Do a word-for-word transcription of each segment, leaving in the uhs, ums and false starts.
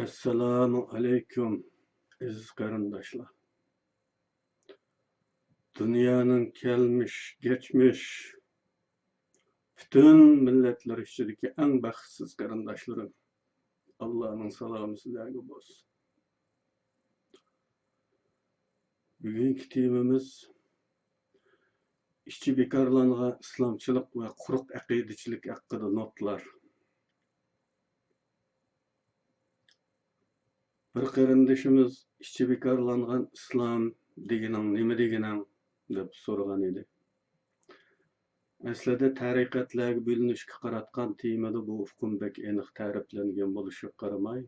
ئەسسالامۇ ئەلەيكۇم، ئەزىز قېرىنداشلار. دۇنيانىڭ كەلمىش، كەچمىش، پۈتۈن مىللەتلەر ئىچىدىكى ئەڭ بەختسىز قېرىنداشلىرىم، ئاللانىڭ سالامى سىلەرگە بولسۇن. بۈگۈنكى تېمىمىز ئىچى بىكارلانغان ئىسلامچىلىق ۋە قۇرۇق ئەقىدىچىلىك ھەققىدە نوتىلار. بىر قېرىندىشىمىز ئىچى بىكارلانغان ئىسلام دېگىنىڭ نېمە دېگىنىڭ دەپ سورىغان ئىدى. ئەسلىدە تەرىقەتلەرگە بۆلۈنۈشكە قاراتقان تېمىدا بۇ ئۇقۇم بەك ئېنىق تەرىپلەنگەن بولۇشىغا قارىماي،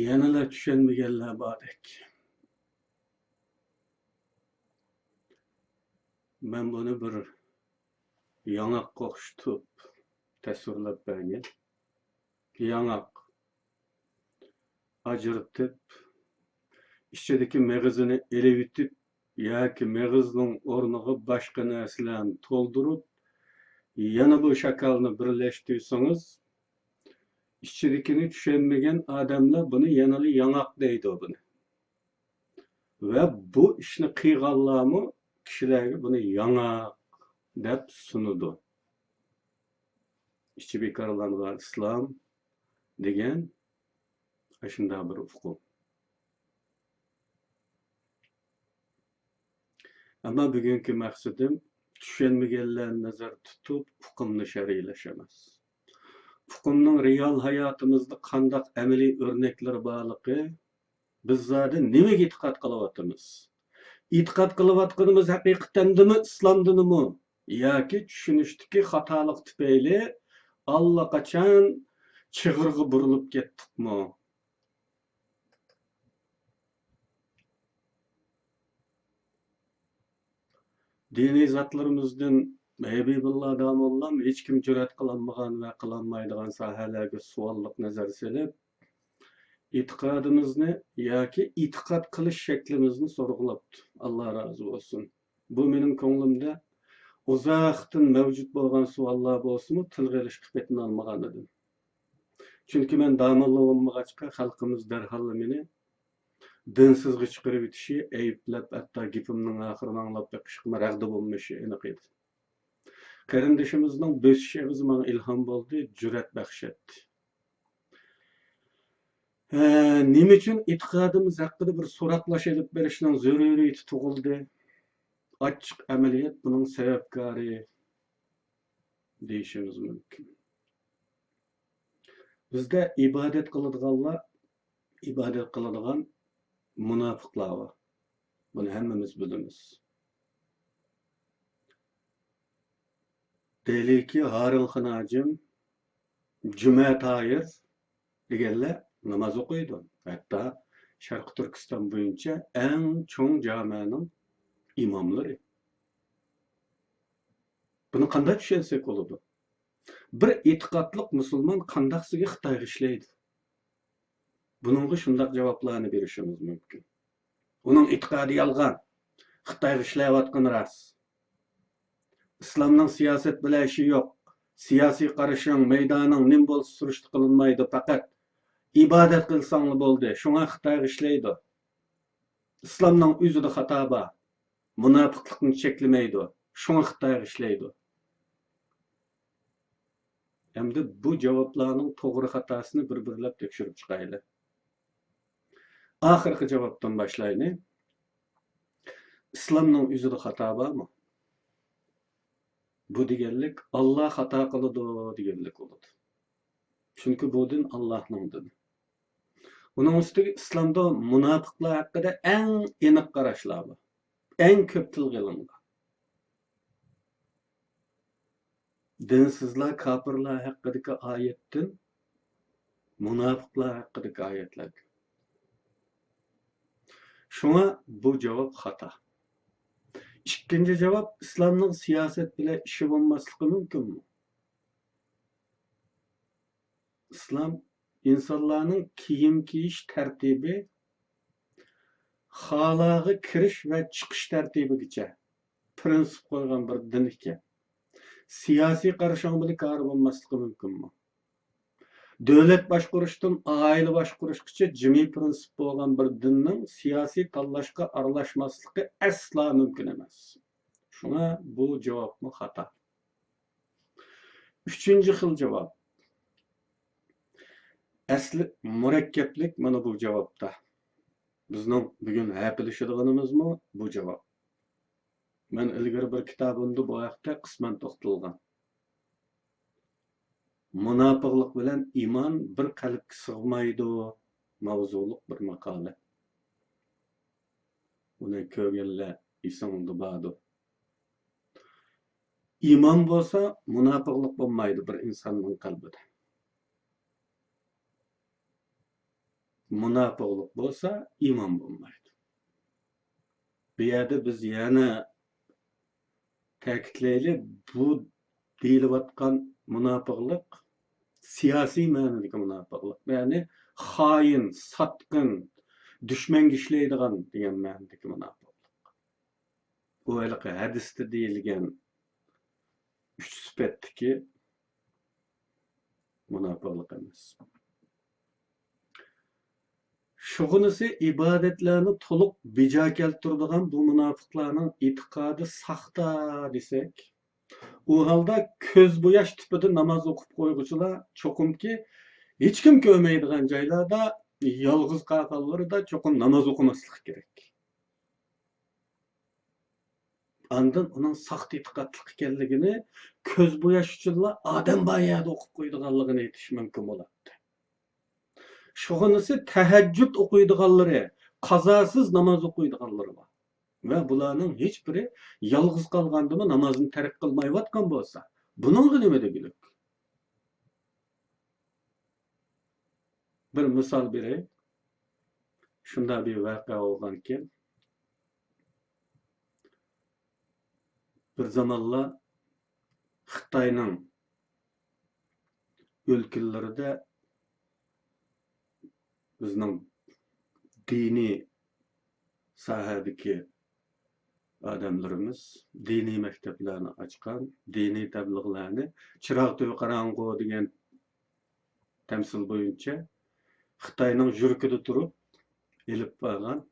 يەنىلا چۈشەنمىگەنلەر باردەك. مەن بۇنى بىر ياڭاققا ئوخشىتىپ تەسۋىرلەپ بەرگەن. ياڭاق ئاجرىتىپ، ئىچىدىكى مېغىزىنى ئېلىۋېتىپ ياكى مېغىزنىڭ ئورنىغا باشقا نەرسىلەرنى تولدۇرۇپ، يەنە بۇ شاكالنى بىرلەشتۈرسىڭىز، ئىچىدىكىنى چۈشەنمىگەن ئادەملەر بۇنى يەنىلا ياڭاق دەيدۇ بۇنى. ۋە بۇ ئىشنى قىلغانلارمۇ كىشىلەرگە بۇنى ياڭاق دەپ سۇنىدۇ. ئىچى بىكارلانغان ئىسلام دېگەن ئاشۇنداق بىر ئۇقۇم. ئەمما بۈگۈنكى مەقسىتىم چۈشەنمىگەنلەرنى نەزەردە تۇتۇپ ئۇقۇمنى شەرھلەش ئەمەس. ئۇقۇمنىڭ رېئال ھاياتىمىزدا قانداق ئەمەلىي ئۆرنەكلىرى بارلىقى، بىز زادى نېمىگە ئېتىقاد قىلىۋاتىمىز؟ ئېتىقاد قىلىۋاتقىنىمىز ھەقىقەتەندىمۇ ئىسلامدىنمۇ؟ ياكى چۈشىنىشتىكى خاتالىق تۈپەيلى ئاللىقاچان چىغىرغا بۇرۇلۇپ كەتتۇقمۇ؟ دىنىي زاتلىرىمىزدىن ھەبىبۇللا داموللام ھېچكىم جۈرئەت قىلالمىغان ۋە قىلالمايدىغان ساھەلەرگە سوئاللىق نەزەر سېلىپ، ئېتىقادىمىزنى ياكى ئېتىقاد قىلىش شەكلىمىزنى سورىغۇلاپتۇ. ئاللا رازى بولسۇن. بۇ مېنىڭ كۆڭلۈمدە ئۇزاقتىن مەۋجۇت بولغان سوئاللار بولسىمۇ، تىلغا ئېلىشقا پېتىنالمىغان ئىدىم. چۈنكى مەن داموللا بولمىغاچقا، خەلقىمىز دەرھاللا مېنى دىنسىزغا چىقىرىۋېتىشى، ئەيىبلەپ، ھەتتا گېپىمنىڭ ئاخىرىنى ئاڭلاپ بېقىشقىمۇ رەغدە بولمىشى ئېنىق ئىدى. قېرىندىشىمىزنىڭ بۆسۈش ئېغىزى ماڭا ئىلھام بولدى، جۈرئەت بەخش ئەتتى. ھە، نېمە ئۈچۈن ئېتىقادىمىز ھەققىدە بىر سوراقلاش ئېلىپ بېرىشنىڭ زۆرۈرىيىتى تۇغۇلدى؟ ئاچچىق ئەمەلىيەت بۇنىڭ سەۋەبكارى دېيىشىمىز مۇمكىن. بىزدە ئىبادەت قىلىدىغانلار، ئىبادەت قىلىدىغان مۇناپىقلار بار. بۇنى ھەممىمىز بىلىمىز. دېھلىدىكى ھارىلخان ھاجىم، جۈمە تاھىر دېگەنلەر ناماز ئوقۇيدۇ. ھەتتا شەرقىي تۈركىستان بويىچە ئەڭ چوڭ جامەنىڭ ئىماملىرى. بۇنى قانداق چۈشەنسەك بولىدۇ؟ بىر ئېتىقادلىق مۇسۇلمان قانداقسىگە خىتايغا ئىشلەيدۇ؟ بۇنىڭغا شۇنداق جاۋابلارنى بېرىشىمىز مۇمكىن. ئۇنىڭ ئېتىقادى يالغان، خىتايغا ئىشلەۋاتقىنى راست. ئىسلامنىڭ سىياسەت بىلەن ئىشى يوق. سىياسىي قارىشىڭ، مەيدانىڭ نېمە بولسا سۈرۈشتە قىلىنمايدۇ، پەقەت ئىبادەت قىلساڭلا بولدى، شۇڭا خىتايغا ئىشلەيدۇ. ئىسلامنىڭ ئۆزىدە خاتا بار. مۇناپىقلىقنى چەكلىمەيدۇ، شۇڭا خىتايغا ئىشلەيدۇ. ئەمدى بۇ جاۋابلارنىڭ توغرا خاتاسىنى بىر-بىرلەپ تەكشۈرۈپ چىقايلى. ئاخىرقى جاۋابتىن باشلايلى. ئىسلامنىڭ ئۆزىدە خاتا بارمۇ؟ بۇ دېگەنلىك، ئاللا خاتا قىلىدۇ دېگەنلىك بولىدۇ. چۈنكى بۇ دىن ئاللانىڭ دىنى. ئۇنىڭ ئۈستىگە ئىسلامدا مۇناپىقلار ھەققىدە ئەڭ ئېنىق قاراشلار بار. ئەڭ كۆپ تىلغا ئېلىنغان. دىنسىزلار، كاپىرلار ھەققىدىكى ئايەتتىن مۇناپىقلار ھەققىدىكى ئايەتلەر كۆپ. شۇڭا بۇ جاۋاب خاتا. ئىككىنچى جاۋاب، ئىسلامنىڭ سىياسەت بىلەن ئىشى بولماسلىقى مۇمكىنمۇ؟ ئىسلام ئىنسانلارنىڭ كىيىم كىيىش تەرتىپى، خالاغا كىرىش ۋە چىقىش تەرتىپىگىچە پىرىنسىپ قويغان بىر دىن ئىكەن. سىياسىي قارىشىڭ بىلەن كارى بولماسلىقى مۇمكىنمۇ؟ دۆلەت باشقۇرۇشتىن ئائىلە باشقۇرۇشقىچە جىمى پىرىنسىپ بولغان بىر دىننىڭ سىياسىي تاللاشقا ئارىلاشماسلىقى ئەسلا مۇمكىن ئەمەس. شۇڭا بۇ جاۋابمۇ خاتا. ئۈچىنچى خىل جاۋاب. ئەسلى مۇرەككەپلىك مانا بۇ جاۋابتا. بىزنىڭ بۈگۈن ھەپىلىشىدىغىنىمىزمۇ بۇ جاۋاب. مەن ئىلگىرى بىر كىتابىمدا بۇ ھەقتە قىسمەن توختالغان. مۇناپىقلىق بىلەن ئىمان بىر قەلبكە سىغمايدۇ ماۋزۇلۇق بىر ماقالە. ئۇنى كۆرگەنلەر ئېسىڭدە باردۇ. ئىمان بولسا، مۇناپىقلىق بولمايدۇ بىر ئىنساننىڭ قەلبىدە. مۇناپىقلىق بولسا، ئىمان بولمايدۇ. بۇ يەردە بىز يەنە تەكىتلەيلى، بۇ دېيىلىۋاتقان مۇناپىقلىق سىياسىي مەنىدىكى مۇناپىقلىق، يەنى خائىن، ساتقىن، دۈشمەنگە ئىشلەيدىغان دېگەن مەنىدىكى مۇناپىقلىق. ئۇ ھېلىقى ھەدىستە دېيىلگەن ئۈچ سۈپەتتىكى مۇناپىقلىق ئەمەس. شۇغىنىسى ئىبادەتلەرنى تولۇق بىجا كەلتۈرىدىغان بۇ مۇناپىقلارنىڭ ئېتىقادى ساختا دېسەك، ئۇ ھالدا كۆز بوياش تىپىدا ناماز ئوقۇپ قويغۇچىلار چوقۇمكى ھېچكىم كۆرمەيدىغان جايلاردا، يالغۇز قالغانلىرىدا چوقۇم ناماز ئوقۇماسلىقى كېرەك. ئاندىن ئۇنىڭ ساختا ئېتىقادلىق ئىكەنلىكىنى كۆز بوياش ئۈچۈنلا ئادەم بار يەردە ئوقۇپ قويىدىغانلىقىنى ئېيتىش مۇمكىن بولاتتى. شۇغىنىسى تەھەججۇد ئوقۇيدىغانلىرى، قازاسىز ناماز ئوقۇيدىغانلىرى بار. ۋە بۇلارنىڭ ھېچبىرى يالغۇز قالغاندىمۇ نامازنى تەرك قىلمايۋاتقان بولسا، بۇنىڭغا نېمە دېگۈلۈك؟ بىر مىسال بېرەي. شۇنداق بىر ۋەقە بولغانكەن. بىر زامانلار خىتاينىڭ ئۆلكىلىرىدە بىزنىڭ دىنىي ساھەدىكى ئادەملىرىمىز دىنىي مەكتەپلەرنى ئاچقان، دىنىي تەبلىغلارنى، چىراغ تۈۋى قاراڭغۇ دېگەن تەمسىل بويىچە خىتاينىڭ يۈرىكىدە تۇرۇپ ئېلىپ بارغان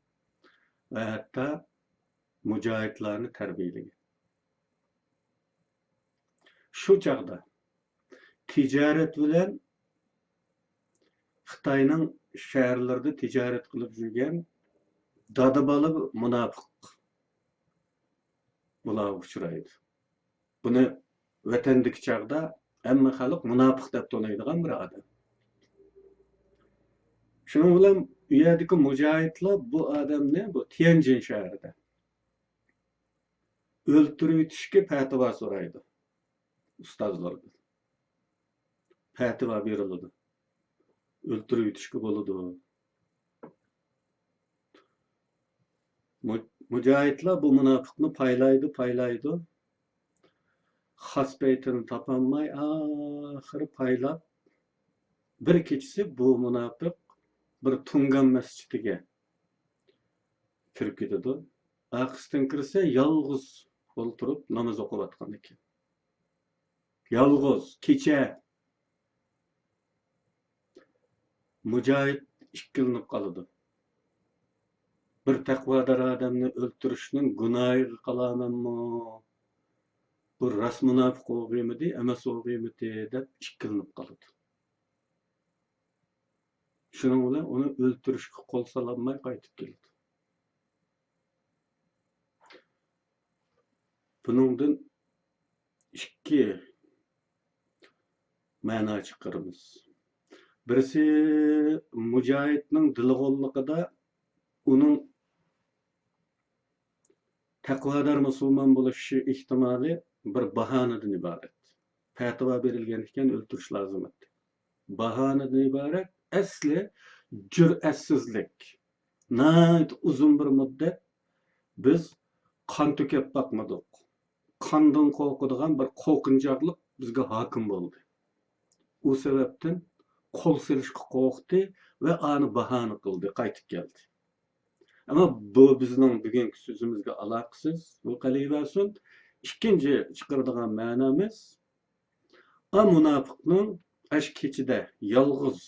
ۋە ھەتتا مۇجاھىدلارنى تەربىيەلىگەن. شۇ چاغدا تىجارەت بىلەن خىتاينىڭ شەھەرلىرىدە تىجارەت قىلىپ يۈرگەن دادا بالا مۇناپىق بۇلارغا ئۇچرايدۇ. بۇنى ۋەتەندىكى چاغدا ھەممە خەلق مۇناپىق دەپ تونۇيدىغان بىر ئادەم. شۇنىڭ بىلەن ئۇ يەردىكى مۇجاھىدلار بۇ ئادەمنى، بۇ تيەنجىن شەھىرىدە ئۆلتۈرۈۋېتىشكە پەتىۋا سورايدۇ ئۇستازلاردىن. پەتىۋا بېرىلىدۇ. ئۆلتۈرۈۋېتىشكە بولىدۇ. مۇ-، مۇجاھىدلار بۇ مۇناپىقنى پايلايدۇ، پايلايدۇ. خاس پەيتىنى تاپالماي، ئاخىرى پايلاپ، بىر كېچىسى بۇ مۇناپىق بىر تۇڭگان مەسچىتىگە كىرىپ كېتىدۇ. ئارقىسىدىن كىرسە، يالغۇز ئولتۇرۇپ ناماز ئوقۇۋاتقان ئىكەن. يالغۇز، كېچە. مۇجاھىد ئىككىلىنىپ قالىدۇ. بىر تەقۋادار ئادەمنى ئۆلتۈرۈشنىڭ گۇناھىغا قالامەنمۇ؟ بۇ راست مۇناپىق بولغىيمىدى، ئەمەس بولغىيمىدى دەپ ئىككىلىنىپ قالىدۇ. شۇنىڭ بىلەن ئۇنى ئۆلتۈرۈشكە قول سالالماي قايتىپ كېلىدۇ. بۇنىڭدىن ئىككى مەنا چىقىرىمىز. بىرسى، مۇجاھىدنىڭ دىلىغۇللۇقىدا ئۇنىڭ تەقۋادار مۇسۇلمان بولۇش ئېھتىمالى بىر باھانىدىن ئىبارەت. پەتىۋا بېرىلگەن ئىكەن، ئۆلتۈرۈش لازىم ئىدى. باھانىدىن ئىبارەت ئەسلى جۈرئەتسىزلىك. ناھايىتى ئۇزۇن بىر مۇددەت بىز قان تۆكۈپ باقمىدۇق. قاندىن قورقىدىغان بىر قورقۇنچاقلىق بىزگە ھاكىم بولدى. ئۇ سەۋەبتىن قول سېلىشقا قورقتى ۋە ئانى باھانە قىلدى، قايتىپ كەلدى. ئەمما بۇ بىزنىڭ بۈگۈنكى سۆزىمىزگە ئالاقىسىز، بۇ قېلىۋەرسۇن. ئىككىنچى چىقىرىدىغان مەنىمىز، ئا مۇناپىقنىڭ ئاشۇ كېچىدە يالغۇز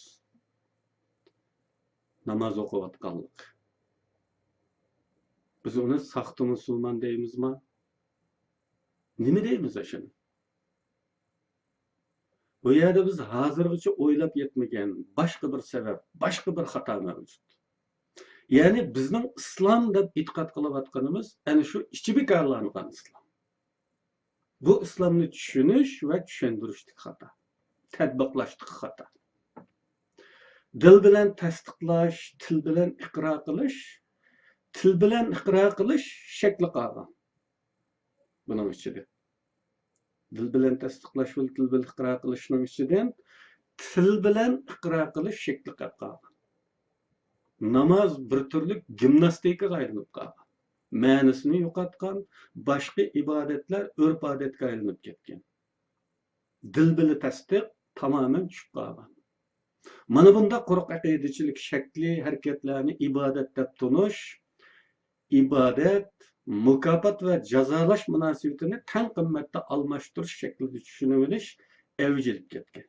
ناماز ئوقۇۋاتقانلىق. بىز ئۇنى ساختا مۇسۇلمان دەيمىزما؟ نېمە دەيمىز ئاشۇنى؟ بۇ يەردە بىز ھازىرغىچە ئويلاپ يەتمىگەن باشقا بىر سەۋەب، باشقا بىر خاتا مەۋجۇت. يەنى بىزنىڭ ئىسلام دەپ ئېتىقاد قىلىۋاتقىنىمىز ئەنە شۇ ئىچى بىكارلانغان ئىسلام. بۇ ئىسلامنى چۈشىنىش ۋە چۈشەندۈرۈشتىكى خاتا، تەتبىقلاشتىكى خاتا. دىل بىلەن تەستىقلاش، تىل بىلەن ئىقرار قىلىش، تىل بىلەن ئىقرار قىلىش شەكلى قالغان بۇنىڭ ئىچىدە. دىل بىلەن تەستىقلاش ۋە تىل بىلەن ئىقرار قىلىشنىڭ ئىچىدىن تىل بىلەن ئىقرار قىلىش شەكلى قېلىپ قالغان. ناماز بىر تۈرلۈك گىمناستىكىغا ئايلىنىپ قالغان. مەنىسىنى يوقاتقان، باشقا ئىبادەتلەر ئۆرپ-ئادەتكە ئايلىنىپ كەتكەن. دىل بىلەن تەستىق تامامەن چۈشۈپ قالغان. مانا بۇنداق قۇرۇق ئەقىدىچىلىك شەكلى ھەرىكەتلەرنى ئىبادەت دەپ تونۇش، ئىبادەت، مۇكاپات ۋە جازالاش مۇناسىۋىتىنى تەڭ قىممەتتە ئالماشتۇرۇش شەكلىدە چۈشىنىۋېلىش ئەۋج ئېلىپ كەتكەن.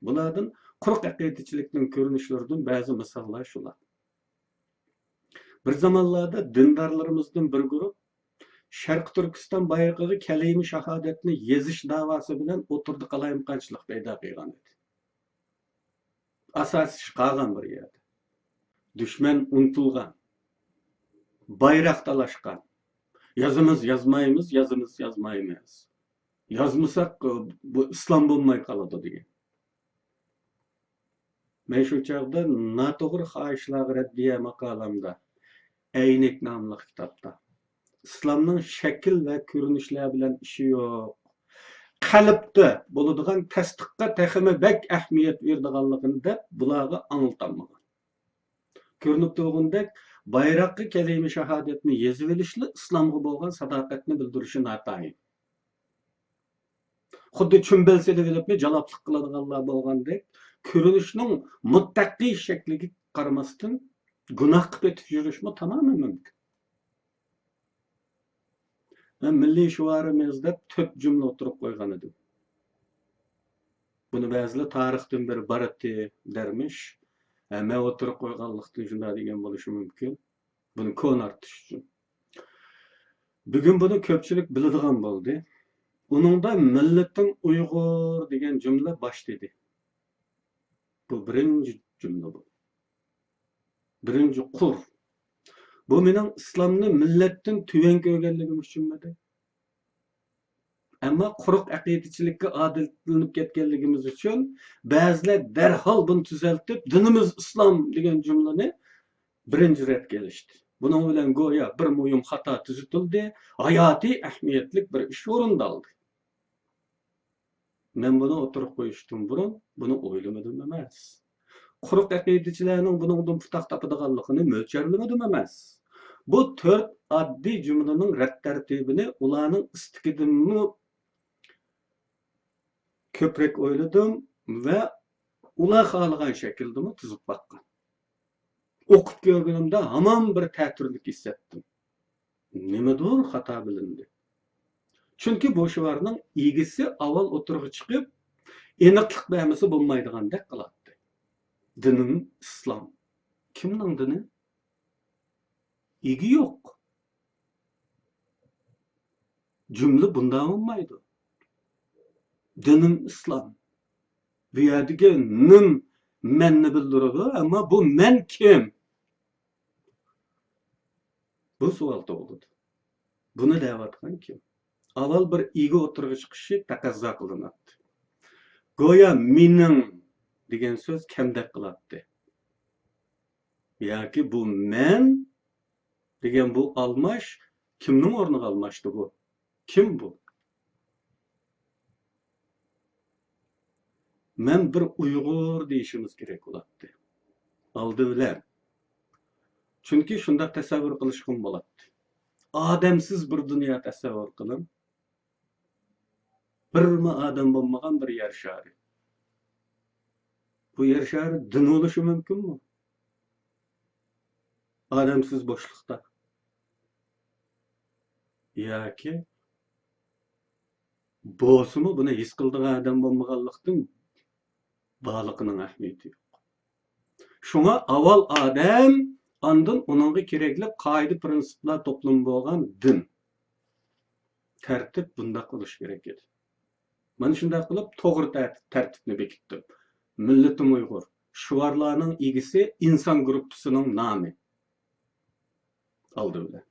بۇلاردىن، قۇرۇق ئەقىدىچىلىكنىڭ كۆرۈنۈشلىرىدىن بەزى مىساللار شۇلار. بىر زامانلاردا دىندارلىرىمىزدىن بىر گۇرۇپ شەرقىي تۈركىستان بايرىقىغا كەلىمە شاھادەتنى يېزىش داۋاسى بىلەن ئوتتۇرىدا قالايمىقانچىلىق پەيدا قىلغان ئىدى. ئاساسىي ئىش قالغان بىر يەردە. دۈشمەن ئۇنتۇلغان. بايراق تالاشقان. يازىمىز، يازمايمىز، يازىمىز، يازمايمىز. يازمىساق، بۇ ئىسلام بولماي قالىدۇ دېگەن. مەن شۇ چاغدا ناتوغرا خاھىشلارغا رەددىيە ماقالەمدە، ئەينەك ناملىق كىتابتا، ئىسلامنىڭ شەكىل ۋە كۆرۈنۈشلەر بىلەن ئىشى يوق، قەلبتە بولىدىغان تەستىققا تېخىمۇ بەك ئەھمىيەت بېرىدىغانلىقىنى دەپ، بۇلارغا ئاڭلىتالمىغان. كۆرۈنۈپ تۇرغىنىدەك، بايراققا كەلىمە شاھادەتنى يېزىۋېلىشلا ئىسلامغا بولغان ساداقەتنى بىلدۈرۈشى ناتايىن. خۇددى چۈمبەل سېلىۋېلىپمۇ جالاپلىق قىلىدىغانلار بولغاندەك، كۆرۈنۈشنىڭ مۇتتەقىي شەكلىگە قارىماستىن، گۇناھقا پېتىپ يۈرۈشمۇ تامامەن مۇمكىن. مەن مىللىي شوئارىمىز دەپ تۆت جۈملە ئوتتۇرىغا قويغان ئىدىم. بۇنى بەزىلەر تارىختىن بېرى بار ئىدى دەرمىش. ھە، مەن ئوتتۇرىغا قويغانلىقتىن شۇنداق دېگەن بولۇشى مۇمكىن. بۇنى كونىرتىش ئۈچۈن. بۈگۈن بۇنى كۆپچىلىك بىلىدىغان بولدى. ئۇنىڭدا مىللىتىڭ ئۇيغۇر دېگەن جۈملە باش دېدى. بۇ بىرىنچى جۈملە بۇ. بىرىنچى قۇر. بۇ مېنىڭ ئىسلامنى مىللەتتىن تۆۋەن كۆرگەنلىكىم ئۈچۈنمىدى؟ ئەمما قۇرۇق ئەقىدىچىلىككە ئادەتلىنىپ كەتكەنلىكىمىز ئۈچۈن بەزىلەر دەرھال بۇنى تۈزەلتىپ، «دىنىمىز ئىسلام» دېگەن جۈملىنى بىرىنچى رەتكە ئېلىشتى. بۇنىڭ بىلەن گويا بىر مۇھىم خاتا تۈزىتىلدى، ھاياتىي ئەھمىيەتلىك بىر ئىش ئورۇندالدى. مەن بۇنى ئوتتۇرىغا قويۇشتىن بۇرۇن بۇنى ئويلىمىدىم ئەمەس. قۇرۇق ئەقىدىچىلەرنىڭ بۇنىڭدىن پۇتاق تاپىدىغانلىقىنى مۆلچەرلىمىدىم ئەمەس. بۇ تۆت ئاددىي جۈملىنىڭ رەت تەرتىپىنى ئۇلارنىڭ ئىستىكىدىنمۇ كۆپرەك ئويلىدىم ۋە ئۇلار خالىغان شەكىلدىمۇ تۈزۈپ باققان. ئوقۇپ كۆرگىنىمدە ھامان بىر تەتۈرلۈك ھېس ئەتتىم. نېمىدۇر خاتا بىلىندى. چۈنكى بۇ شوئارنىڭ ئىگىسى ئاۋۋال ئوتتۇرىغا چىقىپ، ئېنىقلىق بەرمىسە بولمايدىغاندەك قىلاتتى. «دىنىم ئىسلام.» كىمنىڭ دىنى؟ ئىگە يوق. جۈملە بۇنداق بولمايدۇ. «دىنىم ئىسلام.» بۇ يەردىكى «نىم» مەننى بىلدۈرىدۇ، ئەمما بۇ «مەن» كىم؟ بۇ سوئال تۇغۇلىدۇ. بۇنى دەۋاتقان كىم؟ ئاۋۋال بىر ئىگە ئوتتۇرىغا چىقىشى تەقەززا قىلىناتتى. گويا «مېنىڭ» دېگەن سۆز كەمدەك قىلاتتى. ياكى بۇ «مەن» دېگەن بۇ ئالماش كىمنىڭ ئورنىغا ئالماشتى بۇ؟ كىم بۇ؟ مەن بىر ئۇيغۇر دېيىشىمىز كېرەك بولاتتى. ئالدى بىلەن. چۈنكى شۇنداق تەسەۋۋۇر قىلىشقىمۇ بولاتتى. ئادەمسىز بىر دۇنيا تەسەۋۋۇر قىلىڭ. بىرمۇ ئادەم بولمىغان بىر يەر شارى. بۇ يەر شارى دىن بولۇشى مۇمكىنمۇ؟ ئادەمسىز بوشلۇقتا. ياكى بولسىمۇ بۇنى ھېس قىلىدىغان ئادەم بولمىغانلىقتىن بارلىقىنىڭ ئەھمىيىتى يوق. شۇڭا ئاۋۋال ئادەم، ئاندىن ئۇنىڭغا كېرەكلىك قائىدە-پىرىنسىپلار توپلىمى بولغان دىن. تەرتىپ بۇنداق بولۇشى كېرەك ئىدى. مانا شۇنداق قىلىپ توغرا تەر-، تەرتىپنى بېكىتتىم. مىللىتىم ئۇيغۇر. شۇۋارلارنىڭ ئىگىسى ئىنسان گۇرۇپپىسىنىڭ نامى. ئالدى بىلەن.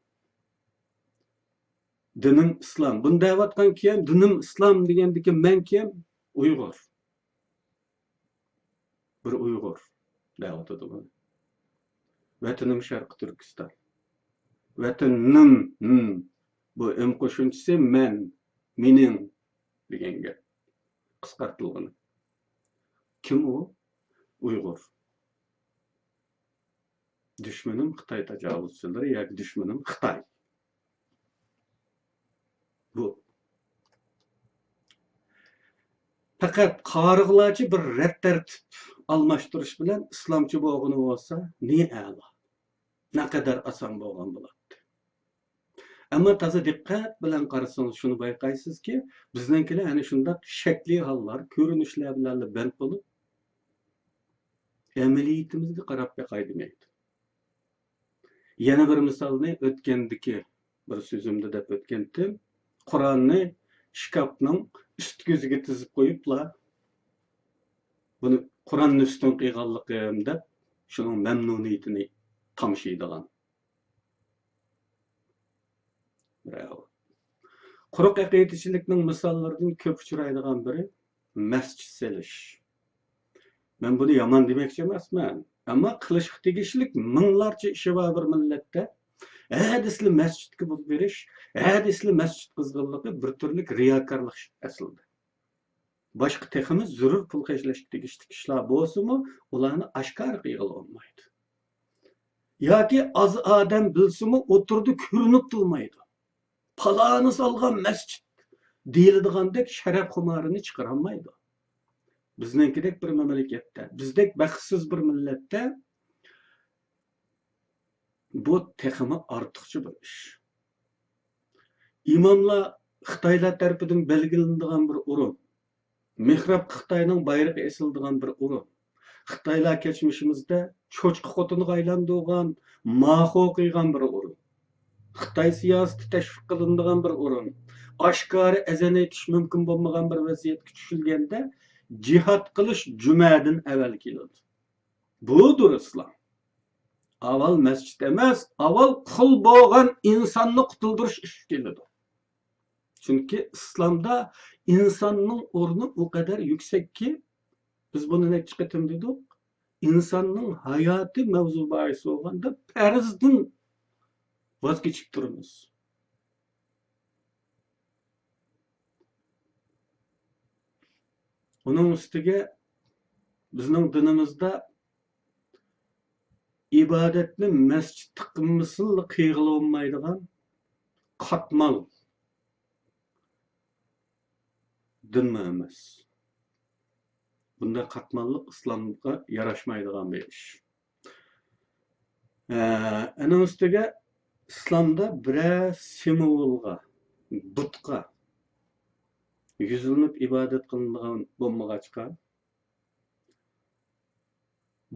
دىنىم ئىسلام. بۇنى دەۋاتقان كىم؟ دىنىم ئىسلام دېگەندىكى مەن كىم؟ ئۇيغۇر. بىر ئۇيغۇر دەۋاتىدۇ بۇنى. ۋەتىنىم شەرقىي تۈركىستان. ۋەتىنىم، م. بۇ ئىم قوشۇمچىسى مەن، مېنىڭ دېگەن گەپ. قىسقارتىلغىنى. كىم ئۇ؟ ئۇيغۇر. دۈشمىنىم خىتاي تاجاۋۇزچىلىرى ياكى دۈشمىنىم خىتاي. بۇ. پەقەت قارىغۇلارچە بىر رەت تەرتىپ ئالماشتۇرۇش بىلەن ئىسلامچى بولغىنى بولسا، نى ئەلا. نەقەدەر ئاسان بولغان بولاتتى. ئەمما تازا دىققەت بىلەن قارىسىڭىز شۇنى بايقايسىزكى، بىزنىڭكىلەر ئەنە شۇنداق شەكلىي ھاللار، كۆرۈنۈشلەر بىلەنلا بەند بولۇپ، ئەمەلىيىتىمىزگە قاراپ بېقاي دېمەيدۇ. يەنە بىر مىسالنى ئۆتكەندىكى بىر سۆزۈمدە دەپ ئۆتكەنتىم. قۇرئاننى شكاپنىڭ ئۈست كۆزىگە تىزىپ قويۇپلا، بۇنى قۇرئاننى ئۈستۈن قىلغانلىقىم دەپ، شۇنىڭ مەمنۇنىيىتىنى تامشايدىغان. بىراۋ. قۇرۇق ئەقىدىچىلىكنىڭ مىساللىرىدىن كۆپ ئۇچرايدىغان بىرى مەسچىت سېلىش. مەن بۇنى يامان دېمەكچى ئەمەسمەن. ئەمما قىلىشقا تېگىشلىك مىڭلارچە ئىشى بار بىر مىللەتتە. ھە دېسىلا مەسچىتكە پۇل بېرىش، ھە دېسىلا مەسچىت قىزغىنلىقى بىر تۈرلۈك رىياكارلىق ئەسلىدە. باشقا تېخىمۇ زۆرۈر پۇل خەجلەشكە تېگىشلىك ئىشلار بولسىمۇ، ئۇلارنى ئاشكارا قىلغىلى بولمايدۇ. ياكى ئاز ئادەم بىلسىمۇ، ئوتتۇرىدا كۆرۈنۈپ تۇرمايدۇ. پالانى سالغان مەسچىت دېيىلىدىغاندەك شەرەپ خۇمارىنى چىقىرالمايدۇ. بىزنىڭكىدەك بىر مەملىكەتتە، بىزدەك بەختسىز بىر مىللەتتە بۇ تېخىمۇ ئارتۇقچە بىر ئىش. ئىماملار خىتايلار تەرىپىدىن بەلگىلىنىدىغان بىر ئورۇن. مېھراب خىتاينىڭ بايرىقى ئېسىلىدىغان بىر ئورۇن. خىتايلار كەچمىشىمىزدە چوچقا خوتۇنىغا ئايلاندۇرغان، ماخۇ قىلغان بىر ئورۇن. خىتاي سىياسىتى تەشۋىق قىلىنىدىغان بىر ئورۇن. ئاشكارا ئەزان ئېيتىش مۇمكىن بولمىغان بىر ۋەزىيەتكە چۈشۈلگەندە، جىھاد قىلىش جۈمەدىن ئەۋەل كېلىدۇ. بۇدۇر ئىسلام. ئاۋۋال مەسچىت ئەمەس، ئاۋۋال قۇل بولغان ئىنساننى قۇتۇلدۇرۇش ئۈچۈن كېلىدۇ. چۈنكى ئىسلامدا ئىنساننىڭ ئورنى ئۇ قەدەر يۈكسەككى، بىز بۇنى نەچچە قېتىم دېدۇق، ئىنساننىڭ ھاياتى مەۋزۇ باھىسى بولغاندا پەرزدىن ۋاز كېچىپ تۇرىمىز. ئۇنىڭ ئۈستىگە بىزنىڭ دىنىمىزدا ئىبادەتنى مەسچىتتە قىلمىسىنلا قىلغىلى بولمايدىغان قاتمال دىنمۇ ئەمەس. بۇنداق قاتماللىق ئىسلامغا ياراشمايدىغان بىر ئىش. ئە، ئۇنىڭ ئۈستىگە ئىسلامدا بىرەر سىمۋولغا، بۇتقا يۈزلىنىپ ئىبادەت قىلىنىدىغان بولمىغاچقا،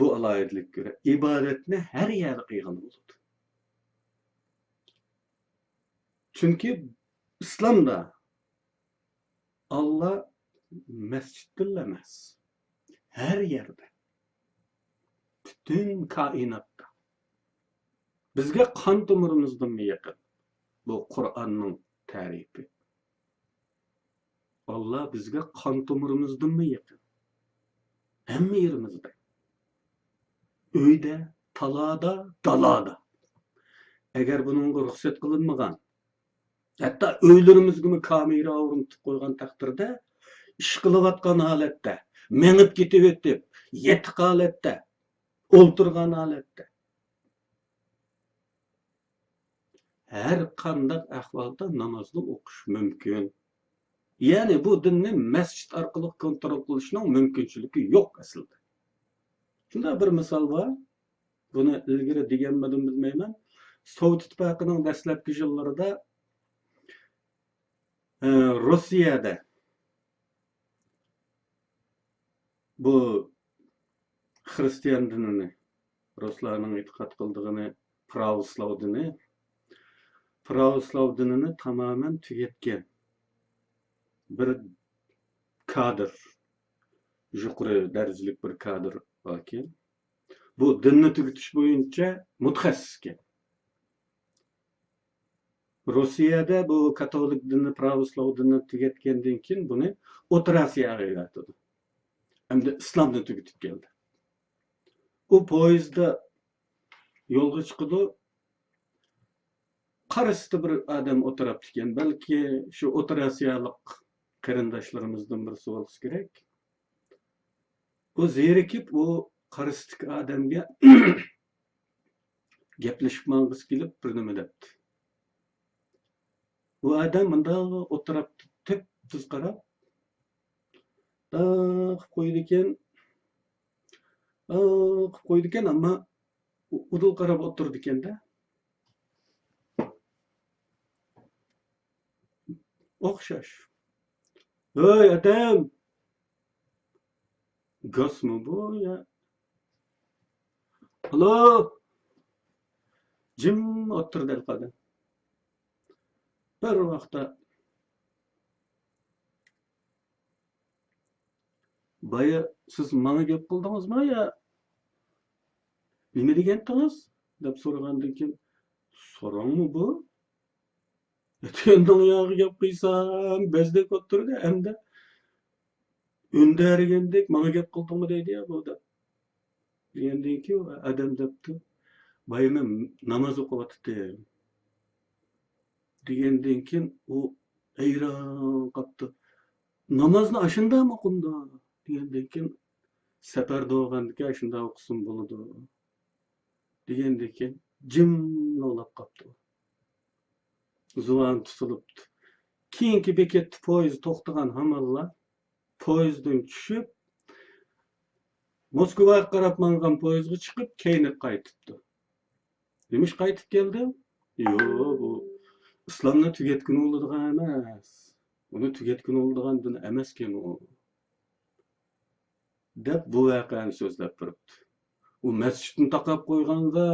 بۇ ئالاھىدىلىككە كۆرە ئىبادەتنى ھەر يەردە قىلغىلى بولىدۇ. چۈنكى ئىسلامدا ئاللا مەسچىتتىلا ئەمەس، ھەر يەردە، پۈتۈن كائىناتتا. بىزگە قان تومۇرىمىزدىنمۇ يېقىن. بۇ قۇرئاننىڭ تەرىپى. ئاللا بىزگە قان تومۇرىمىزدىنمۇ يېقىن. ھەممە يېرىمىزدە. ئۆيدە، تالادا، دالادا. ئەگەر بۇنىڭغا رۇخسەت قىلىنمىغان، ھەتتا ئۆيلىرىمىزگىمۇ كامېرا ئورنىتىپ قويغان تەقدىردە، ئىش قىلىۋاتقان ھالەتتە، مېڭىپ كېتىۋېتىپ، يېتىق ھالەتتە، ئولتۇرغان ھالەتتە، ھەر قانداق ئەھۋالدا نامازنى ئوقۇش مۇمكىن. يەنى بۇ دىننى مەسچىت ئارقىلىق كونترول قىلىشنىڭ مۇمكىنچىلىكى يوق ئەسلىدە. شۇنداق بىر مىسال بار. بۇنى ئىلگىرى دېگەنمىدىم بىلمەيمەن. سوۋېت ئىتتىپاقىنىڭ دەسلەپكى يىللىرىدا، ئە، روسىيەدە بۇ خىرىستىيان دىنىنى، رۇسلارنىڭ ئېتىقاد قىلىدىغىنى پراۋوسلاۋ دىنى، پراۋوسلاۋ دىنىنى تامامەن تۈگەتكەن بىر كادىر، يۇقىرى دەرىجىلىك بىر كادىر باركەن. بۇ دىننى تۈگىتىش بويىچە مۇتەخەسسىسكەن. روسىيەدە بۇ كاتولىك دىنى، پراۋوسلاۋ دىنىنى تۈگەتكەندىن كېيىن بۇنى ئوتتۇرا ئاسىياغا ئەۋەتىدۇ. ئەمدى ئىسلامنى تۈگىتىپ كەلدى. ئۇ پويىزدا يولغا چىقىدۇ. قارىسىدا بىر ئادەم ئولتۇراپتىكەن. بەلكى شۇ ئوتتۇرا ئاسىيالىق قېرىنداشلىرىمىزدىن بىرسى بولسا كېرەك. ئۇ زېرىكىپ، ئۇ قارىسىدىكى ئادەمگە گەپلىشىپ ماڭغۇسى كېلىپ، بىر نېمە دەپتۇ. ئۇ ئادەم مۇنداق ئولتۇراپتۇ، تۈپتۈز قاراپ، ئاق قىپ قويىدىكەن، ئاق قىپ قويىدىكەن، ئەمما ئۇدۇل قاراپ ئولتۇرىدىكەن-دە. ئوخشاش. ھۆي، ئادەم! گاسمۇ بۇ يا؟ ئالو! جىم ئولتۇردى ھېلىقى ئادەم. بىر ۋاقىتتا، بايا سىز ماڭا گەپ قىلدىڭىزمۇ يا نېمە دېگەنتىڭىز؟ دەپ سورىغاندىن كېيىن، سوراڭمۇ بۇ؟ ئۆتكەن دۇنياغا گەپ قىلسام بەزدەك ئولتۇردى، ئەمدى ئۈندەرگەندەك ماڭا گەپ قىلدىڭمۇ دەيدۇ يا بۇ دەپ. دېگەندىن كېيىن ئادەم دەپتۇ، بايا مەن ناماز ئوقۇۋاتاتتىم. دېگەندىن كېيىن ئۇ ھەيران قاپتۇ. نامازنى ئاشۇنداقمۇ ئوقۇمدۇ؟ دېگەندىن كېيىن سەپەردە بولغاندىكىن شۇنداق ئوقۇسىمۇ بولىدۇ. دېگەندىن كېيىن جىملا ئۇخلاپ قاپتۇ. زۇۋان تۇتۇلۇپتۇ. كېيىنكى بېكەتتە پويىز توختىغان ھامانلا پويىزدىن چۈشۈپ، موسكۋاغا قاراپ ماڭغان پويىزغا چىقىپ، كەينىگە قايتىپتۇ. نېمىش قايتىپ كەلدى؟ يوق، بۇ ئىسلامنى تۈگەتكىلى بولىدىغان ئەمەس. ئۇنى تۈگەتكىلى بولىدىغان دىن ئەمەسكەن ئۇ. دەپ بۇ ۋەقەنى سۆزلەپ بېرىپتۇ. ئۇ مەسچىتنى تاقاپ قويغانغا،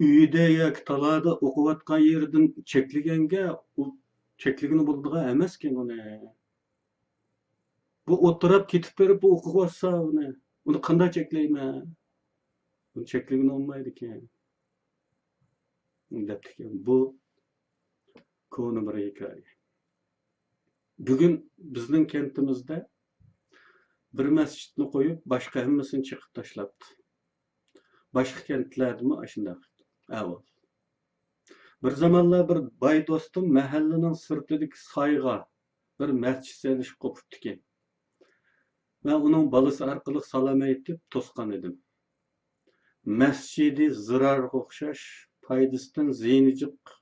ئۆيىدە ياكى تالادا ئوقۇۋاتقان يېرىدىن چەكلىگەنگە، ئۇ چەكلىگىلى بولىدىغان ئەمەسكەن ئۇنى. بۇ ئولتۇراپ كېتىپ بېرىپ بۇ ئوقۇۋاتسا ئۇنى، ئۇنى قانداق چەكلەيمەن؟ ئۇنى چەكلىگىلى بولمايدىكەن. دەپتىكەن. بۇ كونا بىر ھېكايە. بۈگۈن بىزنىڭ كەنتىمىزدە بىر مەسچىتنى قويۇپ، باشقا ھەممىسىنى چېقىپ تاشلاپتۇ. باشقا كەنتلەردىمۇ ئاشۇنداق ئەھۋال. بىر زامانلار بىر باي دوستۇم مەھەللىنىڭ سىرتىدىكى سايغا بىر مەسچىت سېلىشقا قوپۇپتىكەن. مەن ئۇنىڭ بالىسى ئارقىلىق سالام ئېيتىپ توسقان ئىدىم. مەسچىتى زىرارغا ئوخشاش، پايدىسىدىن زىيىنى جىق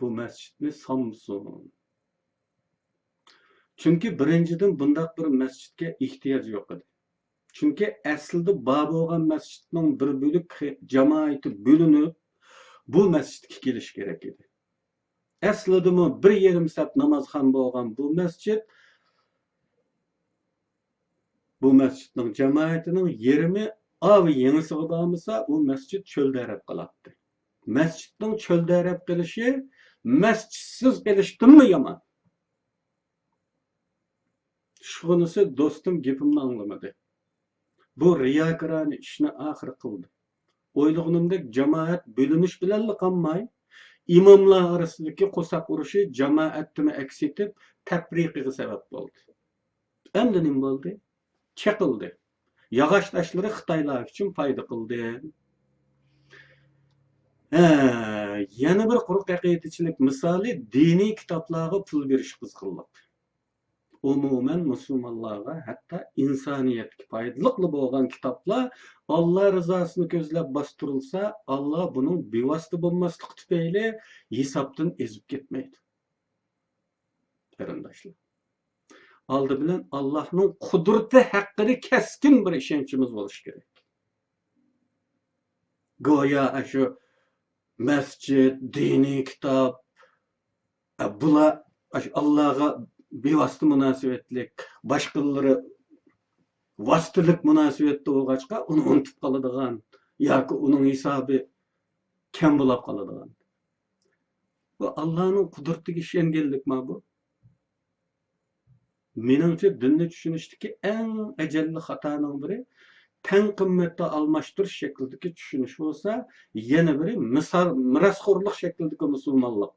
بۇ مەسچىتنى سانىمىسۇن. چۈنكى بىرىنچىدىن، بۇنداق بىر مەسچىتكە ئېھتىياج يوق ئىدى. چۈنكى ئەسلىدە بار بولغان مەسچىتنىڭ بىر بۆلەك خى-، جامائىتى بۆلۈنۈپ، بۇ مەسچىتكە كېلىشى كېرەك ئىدى. ئەسلىدىمۇ بىر يېرىم سەپ نامازخان بولغان بۇ مەسچىت، بۇ مەسچىتنىڭ جامائىتىنىڭ يېرىمى ئاۋۇ يېڭىسىغا بارمىسا، ئۇ مەسچىت چۆلدەرەپ قالاتتى. مەسچىتنىڭ چۆلدەرەپ قېلىشى مەسچىتسىز قېلىشتىنمۇ يامان. ئىشخانىسى دوستۇم گېپىمنى ئاڭلىمىدى. بۇ رىياكارانە ئىشنى ئاخىرى قىلدى. ئويلىغىنىمدەك جامائەت بۆلۈنۈش بىلەنلا قالماي، ئىماملار ئارىسىدىكى قورساق ئۇرۇشى جامائەتتىمۇ ئەكس ئېتىپ، تەپرىقىگە سەۋەب بولدى. ئەمدى نېمە بولدى؟ چېقىلدى. ياغاچ تاشلىرى خىتايلار ئۈچۈن پايدا قىلدى. ھە، يەنە بىر قۇرۇق ئەقىدىچىلىك مىسالى دىنىي كىتابلارغا پۇل بېرىش قىزغىنلىق. ئومۇمەن مۇسۇلمانلارغا، ھەتتا ئىنسانىيەتكە پايدىلىقلا بولغان كىتابلار ئاللا رىزاسىنى كۆزلەپ باستۇرۇلسا، ئاللا بۇنىڭ بىۋاسىتە بولماسلىقى تۈپەيلى ھېسابتىن ئېزىپ كەتمەيدۇ. قېرىنداشلار، ئالدى بىلەن ئاللانىڭ قۇدرىتى ھەققىدە كەسكىن بىر ئىشەنچىمىز بولۇشى كېرەك. گويا ئاشۇ مەسچىت، دىنىي كىتاب، ئە، بۇلار ئاشۇ ئاللاغا بىۋاسىتە مۇناسىۋەتلىك، باشقىلىرى ۋاسىتىلىك مۇناسىۋەتتە بولغاچقا، ئۇنى ئۇنتۇپ قالىدىغان ياكى ئۇنىڭ ھېسابى كەم بولاپ قالىدىغان. بۇ ئاللانىڭ قۇدرىتىگە ئىشەنگەنلىكما بۇ؟ مېنىڭچە، دىننى چۈشىنىشتىكى ئەڭ ئەجەللىك خاتانىڭ بىرى تەڭ قىممەتتە ئالماشتۇرۇش شەكلىدىكى چۈشىنىش بولسا، يەنە بىرى مىسار-، مىراسخورلۇق شەكلىدىكى مۇسۇلمانلىق.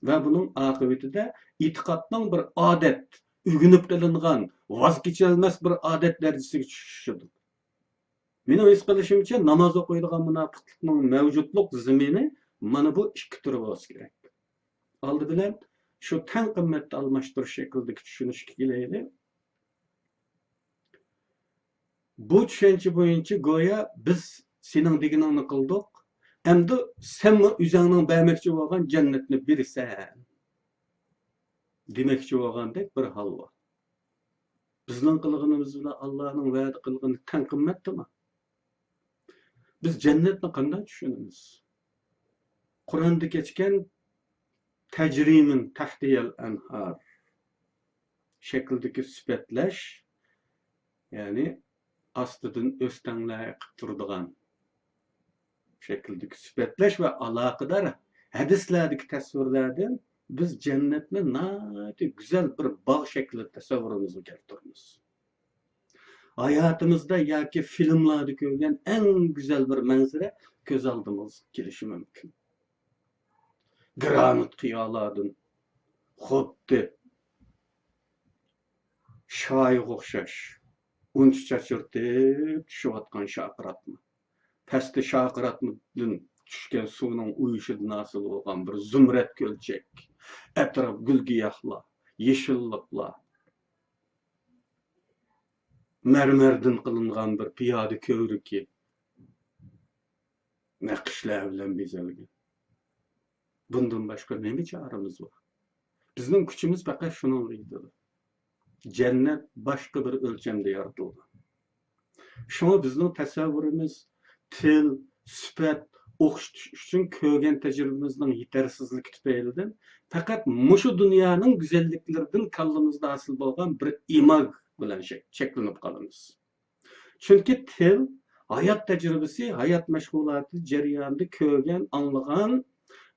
ۋە بۇنىڭ ئاقىۋىتىدە ئېتىقادنىڭ بىر ئادەت، ئۆگىنىپ قېلىنغان، ۋاز كېچەلمەس بىر ئادەت دەرىجىسىگە چۈشۈشىدۇر. مېنىڭ ھېس قىلىشىمچە، ناماز ئوقۇيدىغان مۇناپىقلىقنىڭ مەۋجۇتلۇق زېمىنى مانا بۇ ئىككى تۈرى بولسا كېرەك. ئالدى بىلەن شۇ تەڭ قىممەتتە ئالماشتۇرۇش شەكلىدىكى چۈشىنىشكە كېلەيلى. بۇ چۈشەنچە بويىچە گويا بىز سېنىڭ دېگىنىڭنى قىلدۇق، ئەمدى سەنمۇ ئۆزۈڭنىڭ بەرمەكچى بولغان جەننەتنى بېرىسەن دېمەكچى بولغاندەك بىر ھال بار. بىزنىڭ قىلغىنىمىز بىلەن ئاللانىڭ ۋەدە قىلغىنى تەڭ قىممەتتىمۇ؟ بىز جەننەتنى قانداق چۈشىنىمىز؟ قۇرئاندا كەچكەن تەجرىمىن تەھتىھەل ئەنھار شەكلىدىكى سۈپەتلەش، يەنى ئاستىدىن ئۆستەڭلەر ئېقىپ تۇرىدىغان شەكىلدىكى سۈپەتلەش ۋە ئالاقىدار ھەدىسلەردىكى تەسۋىرلەردىن بىز جەننەتنى ناھايىتى گۈزەل بىر باغ شەكلىدە تەسەۋۋۇرىمىزغا كەلتۈرىمىز. ھاياتىمىزدا ياكى فىلىملاردا كۆرگەن ئەڭ گۈزەل بىر مەنزىرە كۆز ئالدىمىزغا كېلىشى مۇمكىن. گرانىت قىيالاردىن خۇددى شايىغا ئوخشاش ئۇنچە چاچرىتىپ چۈشۈۋاتقان شارقىراتما. پەستە شارقىراتمىدىن چۈشكەن سۇنىڭ ئۇيۇشىدىن ھاسىل بولغان بىر زۇمرەت كۆلچەك، ئەتراپ گۈل-گىياھلار، يېشىللىقلار، مەرمەردىن قىلىنغان بىر پىيادە كۆۋرۈكى نەقىشلەر بىلەن بېزەلگەن. بۇندىن باشقا نېمە چارىمىز بار؟ بىزنىڭ كۈچىمىز پەقەت شۇنىڭغا يېتىدۇ. جەننەت باشقا بىر ئۆلچەمدە يارىتىلغان. شۇڭا بىزنىڭ تەسەۋۋۇرىمىز، تىل، سۈپەت، ئوخشىتىش ئۈچۈن كۆرگەن تەجرىبىمىزنىڭ يېتەرسىزلىكى تۈپەيلىدىن پەقەت مۇشۇ دۇنيانىڭ گۈزەللىكلىرىدىن كاللىمىزدا ھاسىل بولغان بىر ئىماگ بىلەن شەك-، چەكلىنىپ قالىمىز. چۈنكى تىل ھايات تەجرىبىسى، ھايات مەشغۇلاتى جەريانىدا كۆرگەن، ئاڭلىغان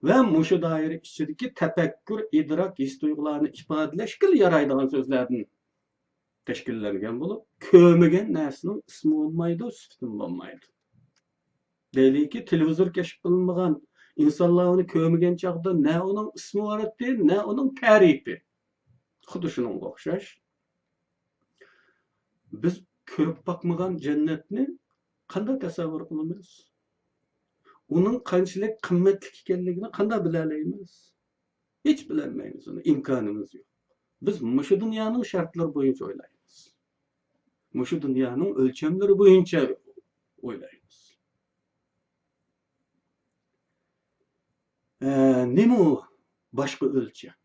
ۋە مۇشۇ دائىرە ئىچىدىكى تەپەككۇر، ئىدراك، ھېس-تۇيغۇلارنى ئىپادىلەشكىلا يارايدىغان سۆزلەردىن تەشكىللەنگەن بولۇپ، كۆرمىگەن نەرسىنىڭ ئىسمى بولمايدۇ، سۈپىتىمۇ بولمايدۇ. دەيلىكى، تېلېۋىزور كەشىپ قىلىنمىغان ئىنسانلار ئۇنى كۆرمىگەن چاغدا نە ئۇنىڭ ئىسمى بار ئىدى، نە ئۇنىڭ تەرىپى. خۇددى شۇنىڭغا ئوخشاش. بىز كۆرۈپ باقمىغان جەننەتنى قانداق تەسەۋۋۇر قىلىمىز؟ ئۇنىڭ قانچىلىك قىممەتلىك ئىكەنلىكىنى قانداق بىلەلەيمىز؟ ھېچ بىلەلمەيمىز ئۇنى، ئىمكانىمىز يوق. بىز مۇشۇ دۇنيانىڭ شەرتلىرى بويىچە ئويلايمىز. مۇشۇ دۇنيانىڭ ئۆلچەملىرى بويىچە ئويلايمىز. ئە، نېمە ئۇ باشقا ئۆلچەم؟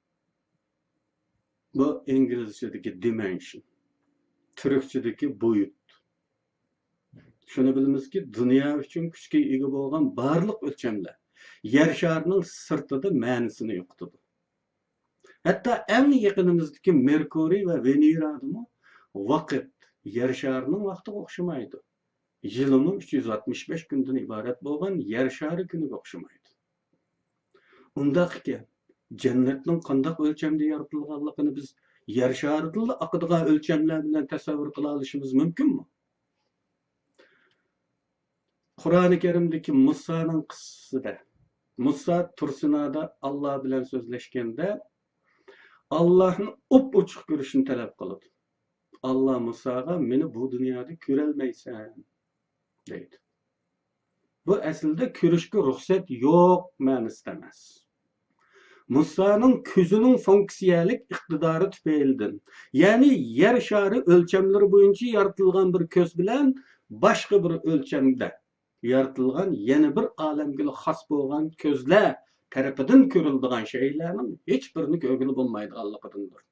بۇ ئىنگلىزچىدىكى دىمېنشن، تۈركچىدىكى بويۇت. شۇنى بىلىمىزكى، دۇنيا ئۈچۈن كۈچكە ئىگە بولغان بارلىق ئۆلچەملەر يەر شارىنىڭ سىرتىدا مەنىسىنى يوقىتىدۇ. ھەتتا ئەڭ يېقىنىمىزدىكى مېركۇرىي ۋە ۋېنېرادىمۇ ۋاقىت يەر شارىنىڭ ۋاقتىغا ئوخشىمايدۇ. يىلىمۇ ئۈچ يۈز ئاتمىش بەش كۈندىن ئىبارەت بولغان يەر شارى كۈنىگە ئوخشىمايدۇ. ئۇنداق ئىكەن، جەننەتنىڭ قانداق ئۆلچەمدە يارىتىلغانلىقىنى بىز يەر شارىدىنلا ئاقىدىغان ئۆلچەملەر بىلەن تەسەۋۋۇر قىلالىشىمىز مۇمكىنمۇ؟ قۇرئانى كەرىمدىكى مۇسانىڭ قىسسىسىدە، مۇسا تۇرسىنادا ئاللا بىلەن سۆزلەشكەندە، ئاللانى ئوپئوچۇق كۆرۈشنى تەلەپ قىلىدۇ. ئاللا مۇساغا، «مېنى بۇ دۇنيادا كۆرەلمەيسەن» دەيدۇ. بۇ ئەسلىدە «كۆرۈشكە رۇخسەت يوق» مەنىسىدە ئەمەس. مۇسانىڭ كۆزىنىڭ فۇنكسىيەلىك ئىقتىدارى تۈپەيلىدىن، يەنى يەر شارى ئۆلچەملىرى بويىچە يارىتىلغان بىر كۆز بىلەن باشقا بىر ئۆلچەمدە يارىتىلغان يەنە بىر ئالەمگىلا خاس بولغان كۆزلەر تەرىپىدىن كۆرۈلىدىغان شەيئىلەرنىڭ ھېچبىرىنى كۆرگىلى بولمايدىغانلىقىدىندۇر.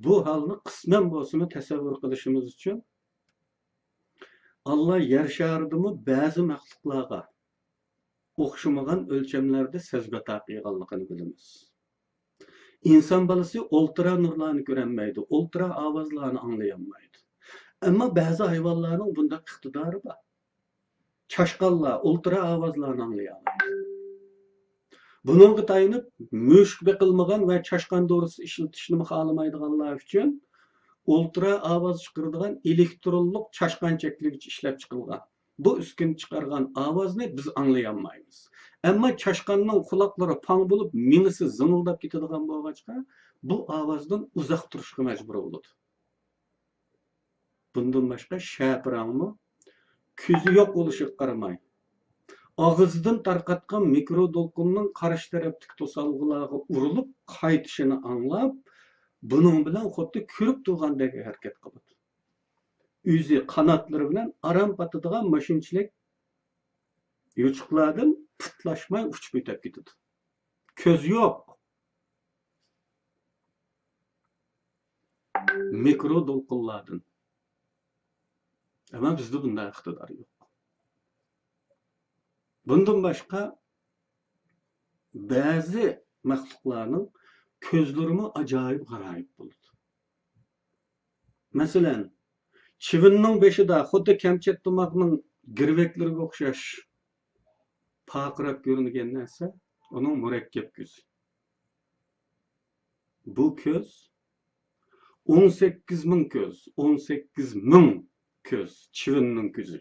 بۇ ھالنى قىسمەن بولسىمۇ تەسەۋۋۇر قىلىشىمىز ئۈچۈن، ئاللا يەر شارىدىمۇ بەزى مەخلۇقلارغا، ئوخشىمىغان ئۆلچەملەردە سەزگۈ ئاتا قىلغانلىقىنى بىلىمىز. ئىنسان بالىسى ئولترا نۇرلارنى كۆرەلمەيدۇ، ئولترا ئاۋازلارنى ئاڭلىيالمايدۇ. ئەمما بەزى ھايۋانلارنىڭ بۇنداق ئىقتىدارى بار. چاشقانلار ئولترا ئاۋازلارنى ئاڭلىيالايدۇ. بۇنىڭغا تايىنىپ، مۈشۈك بېقىلمىغان ۋە چاشقان دورىسى ئىشلىتىشنىمۇ خالىمايدىغانلار ئۈچۈن ئولترا ئاۋاز چىقىرىدىغان ئېلېكترونلۇق چاشقان چەكلىگۈچ ئىشلەپ چىقىلغان. بۇ ئۈسكۈنە چىقارغان ئاۋازنى بىز ئاڭلىيالمايمىز. ئەمما چاشقاننىڭ قۇلاقلىرى پاڭ بولۇپ، مېڭىسى زىڭىلداپ كېتىدىغان بولغاچقا، بۇ ئاۋازدىن ئۇزاق تۇرۇشقا مەجبۇر بولىدۇ. بۇندىن باشقا شەپىراڭمۇ كۆزى يوق بولۇشىغا قارىماي، ئاغزىدىن تارقاتقان مىكرو دولقۇننىڭ قارشى تەرەپتىكى توسالغۇلارغا ئۇرۇلۇپ قايتىشىنى ئاڭلاپ، بۇنىڭ بىلەن خۇددى كۆرۈپ تۇرغاندەك ھەرىكەت قىلىدۇ. ئۆزى قاناتلىرى بىلەن ئاران پاتىدىغان ماشىنىچىلىك يوچۇقلاردىن پۇتلاشماي ئۇچۇپ ئۆتۈپ كېتىدۇ. كۆز يوق. مىكرو دولقۇنلاردىن. ئەمما بىزدە بۇنداق ئىقتىدار يوق. بۇندىن باشقا، بەزى مەخلۇقلارنىڭ كۆزلىرىمۇ ئاجايىپ غارايىپ بولىدۇ. مەسىلەن، چىۋىننىڭ بېشىدا خۇددى كەمچەت تۇماقنىڭ گىرۋەكلىرىگە ئوخشاش پارقىراپ كۆرۈنگەن نەرسە ئۇنىڭ مۇرەككەپ كۆزى. بۇ كۆز ئون سەككىز مىڭ كۆز، ئون سەككىز مىڭ كۆز، چىۋىننىڭ كۆزى.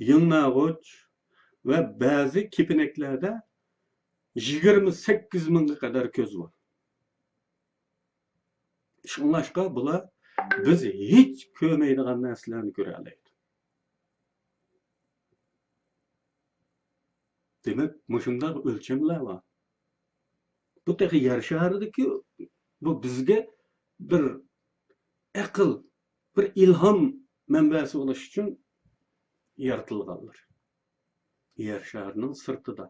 يىڭناغۇچ ۋە بەزى كېپىنەكلەردە يىگىرمە سەككىز مىڭغا قەدەر كۆز بار. شۇڭلاشقا بۇلار بىز ھېچ كۆرمەيدىغان نەرسىلەرنى كۆرەلەيدۇ. دېمەك، مۇشۇنداق ئۆلچەملەر بار. بۇ تېخى يەر شارىدىكى، بۇ بىزگە بىر ئەقىل، بىر ئىلھام مەنبەسى بولۇش ئۈچۈن يارىتىلغانلار. يەر شارىنىڭ سىرتىدا،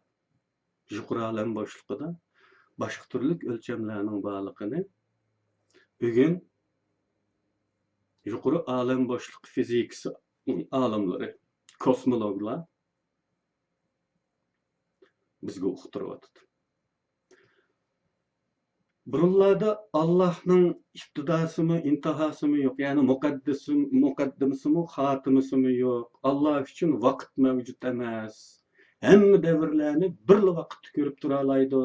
يۇقىرى ئالەم بوشلۇقىدا باشقا تۈرلۈك ئۆلچەملەرنىڭ بارلىقىنى بۈگۈن يۇقىرى ئالەم بوشلۇقى فىزىكىسى ئالىملىرى، كوسمولوگلار بىزگە ئۇقتۇرۇۋاتىدۇ. بۇرۇنلاردا ئاللاھنىڭ ئىپتىداسىمۇ، ئىنتىھاسىمۇ يوق، يەنى مۇقەددىسىم-، مۇقەددىمىسىمۇ، خاتىمىسىمۇ يوق. ئاللا ئۈچۈن ۋاقىت مەۋجۇت ئەمەس. ھەممە دەۋرلەرنى بىرلا ۋاقىتتا كۆرۈپ تۇرالايدۇ.